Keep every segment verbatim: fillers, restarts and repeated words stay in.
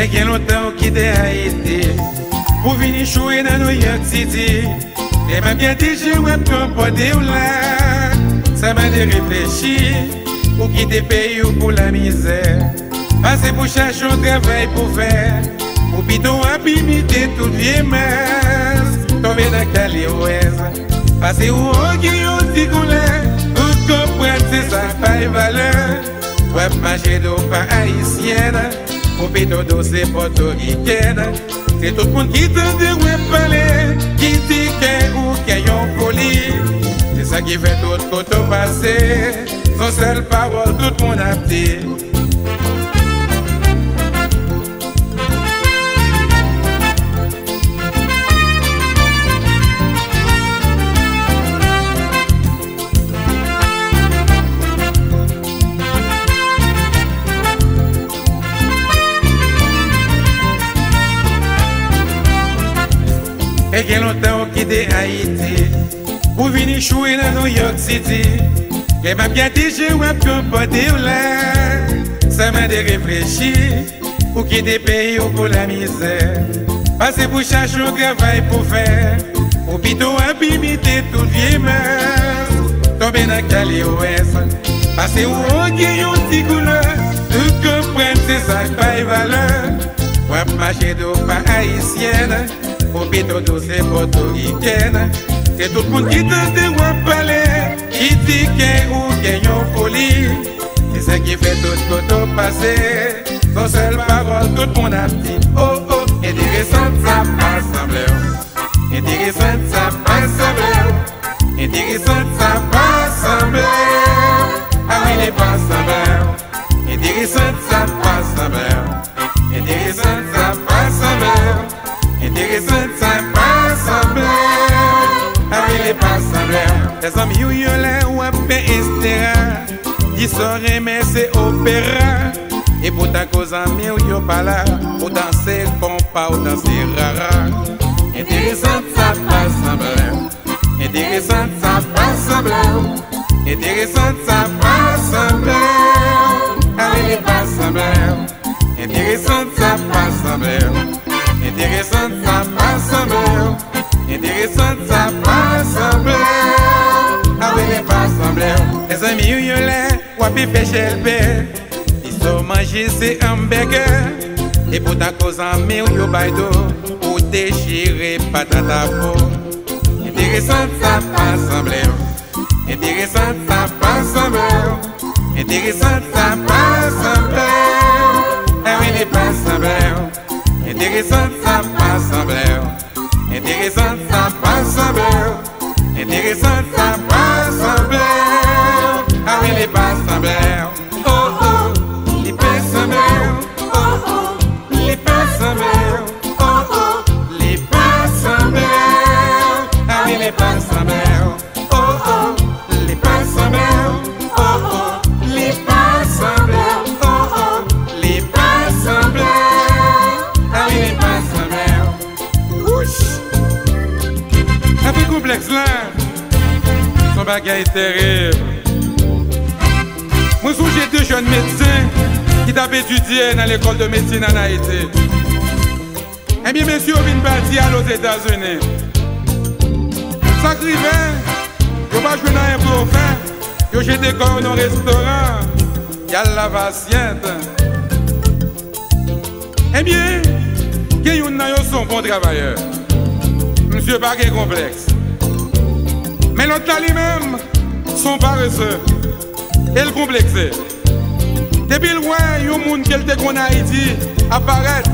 Gen lontan ou kite Ayiti pou vini chouye nan New York City. E m ap gade jan w ap konpòte w la. Sa mande reflechi, ou kite peyi w pou lamizè. Pase pou chache yon travay pou fè. Ou pito w ap imite tout vye mas. Tonbe nan kalewès. Pase ou gen yon ti koulè. Ou konprann se sa k bay valè. W ap mache do pa ayisyèn. Ou pito do se pòtorikèn. Se tout moun ki tande w ap pale, ki di ke ou gen yon foli. Se sa ki fè tout kote w pase, se yon sèl pawòl tout moun ap di. E gen lontan ou kite Ayiti pou vini chouye nan New York City. Lè m ap gade jan w ap konpòte w la, sa mande reflechi. Ou kite peyi w pou lamizè. Pase pou chache yon travay pou fè. Ou pito w ap imite tout vye mas. Tonbe nan kalewès. Pase ou gen yon ti koulè. Ou konprann se sa k bay valè. W ap mache do pa ayisyèn. Ou pito do se pòtorikèn. Se tout moun ki tande w ap pale. Ki di ke ou gen yon foli. Se sa ki fè tout kote w pase. Se yon sèl pawòl tout moun ap di. Oh, oh, enteresan sa pa sanble w. Enteresan sa pa sanble w. Enteresan sa pa sanble w. Ah wi, li pa sanble w. Enteresan sa pa sanble w. Enteresan sa pa sanble w. Enteresan sa pa sanble w. Ah wi, li pa sanble w. Mezanmi, ou yo lè w ap fè estera. Di sa w renmen se opera. E poutan ko zanmi w yo pa la, ou danse konpa, ou danse rara. Enteresan sa pa sanble w. Enteresan sa pa sanble w. Enteresan sa pa sanble w. Ah wi, li pa sanble w. Enteresan sa pa sanble w. Enteresan sa pa sanble w. Enteresan sa pa sanble w. Ah wi, li pa sanble w. Mezanmi, ou yo lè w ap fè chèlbè. Li sa w manje se anbègè. E poutan ko zanmi w yo bay do, ou dechire patat a po. Enteresan sa pa sanble w. Enteresan sa pa sanble w. Enteresan sa pa sanble w. Ah wi, li pa sanble w. Enteresan sa pa sanble w. Enteresan sa pa sanble w. Enteresan sa pa sanble w. Ah wi, li pa sanble w. Oh, oh, li pa sanble w. Oh, oh, li pa sanble w. Oh, oh, li pa sanble w. Ah wi, li pa sanble w. Oh, oh, li pa sanble w. Oh, oh, li pa sanble w. Oh, oh, li pa sanble w. Ah wi, li pa sanble w. Wouch! Afè konplèks la, se yon bagay terib. Mwen sonje de jèn medsen ki t ap etidye nan lekòl de medsin ann Ayiti. Ebyen, mesye yo vin pati al Ozetazini. Sa k rive, yo pa jwenn anyen pou yo fè, yo jete kò yo nan restoran, y al lave asyèt. Ebyen, gen youn nan yo se yon bon travayè. Misye pa gen konplèks. Men lòt la li menm, se yon parese. E l konplekse. Depi l wè yon moun ke l te konn Ayiti ap parèt,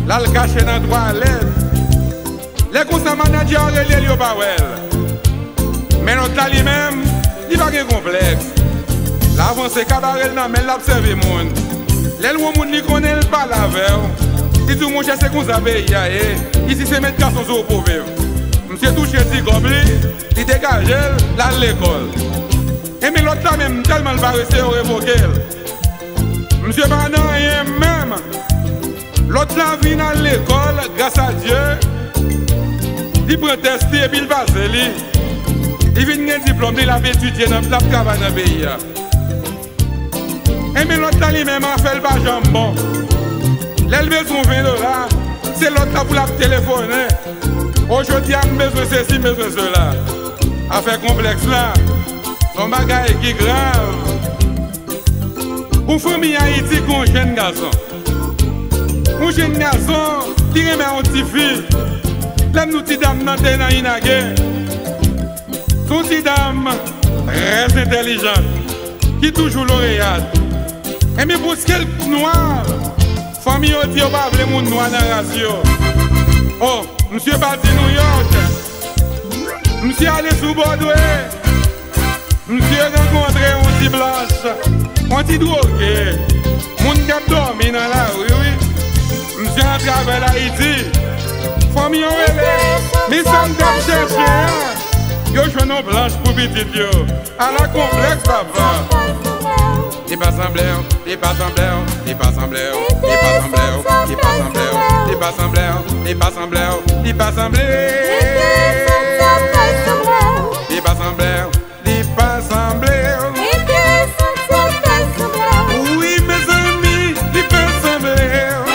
l al kache nan twalèt. Lè konsa, manadjè a rele l, yo pa wè l. Men lòt la, li menm, li pa gen konplèks. L avanse, kabare l nan men l, l ap sèvi moun. Lè l wè yon moun li konnen, l pale avè w. Li di w, monchè, se konsa peyi a ye. Isi, se met gason sou ou pou viv. Misye touche ti kòb li, li degaje l, l al lekòl. Enben, lòt la menm, tèlman l parese, yo revoke l. Misye pa nan anyen menm. Lòt la vin al lekòl, gras a Dye, li pran tès li epi l pase li. Li vin gen diplòm li, l ap etidye, nan, l ap travay nan peyi a. Enben, lòt la li menm, afè l pa janm bon. Lè l bezwen ven dola, se lòt la pou l ap telefone. O, jodi a, m bezwen sesi, m bezwen sela. Afè konplèks la, se yon bagay ki grav. Yon fanmi Ayiti gen yon jèn gason. Yon jèn gason ki renmen yon tifi. Lè m di w ti dam nan te nan Inage, se yon ti dam trè entèlijan ki toujou loreyat. Ebyen, pou skel nwa, fanmi yo di yo pa vle moun nwa nan ras yo. O, misye pati Nouyòk. Misye ale sou Bòdwe. Misye rankontre yon ti blanch, yon ti dwoge, moun k ap dòmi nan lari, wi. Misye antre avè l Ayiti. Fanmi yo rele, men sa m t ap chèche a. Yo jwenn yon blanch pou pitit yo. Ala konplèks, papa. Li pa sanble w, li pa sanble w, li pa sanble w, li pa sanble w, li pa sanble w, li pa sanble w, li pa sanble w, li pa sanble w. Li pa sanble w, li pa sanble w. Wi, mezanmi, li pa sanble w.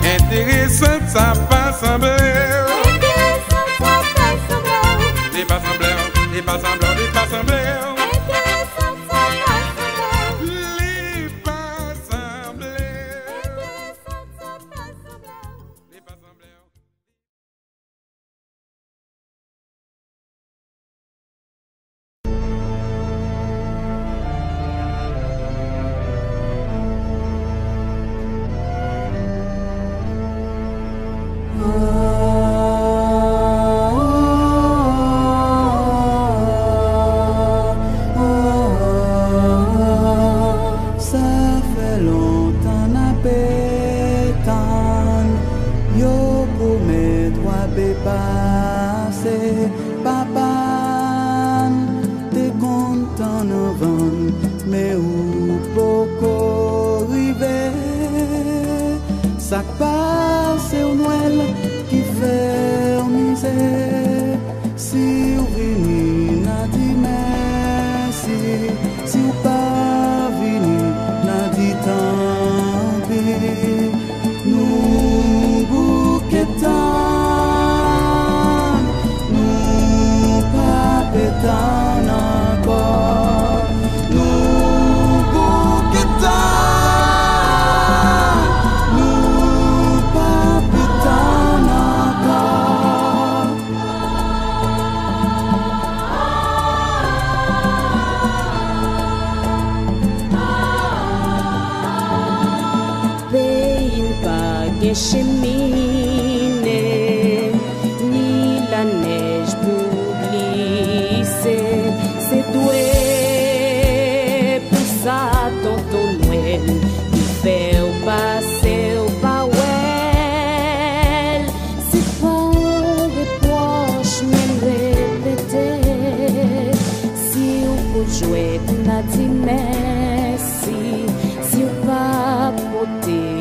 Enteresan, sa pa sanble w. Li pa sanble w, li pa sanble w, li pa sanble w. Li pa sanble w. Li pa sanble w. Sa fè lontan n ape tann, yo pwomèt w ape pase. Papa n te konn tann anvan n, men ou poko rive. Sa k pase w Nwèl ki fè w mize? Si w vini, n a di mèsi. Si w pa vini, n a di tanpi. Nou bouke tann, nou pa pe tann ankò. Nou bouke tann, nou pa pe tann ankò. Peyi n pa gen chemine, ni lanèj pou glise. Se dwe pou sa tonton Nwèl li fè w pase w pa wè l. Se pa yon repwòch, men m repete, si w pou jwèt, n a di mèsi. Si w pa pote,